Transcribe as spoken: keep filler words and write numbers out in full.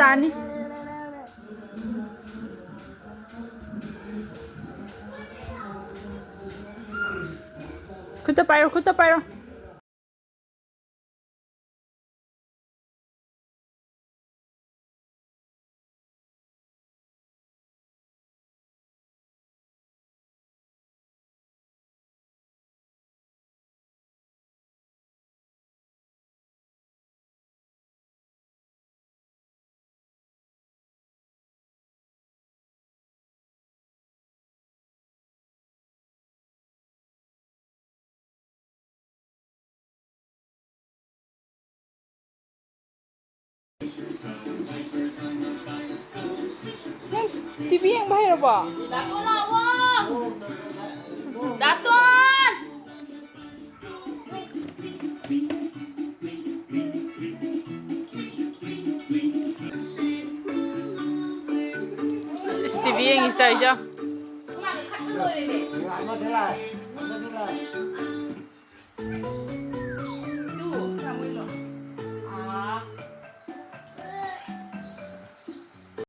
ꯇꯥꯅꯤ꯫ ꯈꯨꯠꯇ ꯄꯥꯏꯔꯣ, ꯈꯨꯠꯇ ꯄꯥꯏꯔꯣ꯫ ꯅꯪ ꯇꯤꯚꯤ ꯌꯦꯡꯕ ꯍꯩꯔꯕꯣ? ꯗꯥꯇꯣꯟ ꯂꯥꯛꯑꯣ! ꯗꯥꯇꯣꯟ! ꯏꯁ, ꯏꯁ, ꯇꯤꯚꯤ ꯌꯦꯡꯉꯤꯁꯤ ꯇꯧꯔꯤꯁꯦ ꯌꯦꯡꯉꯣ꯫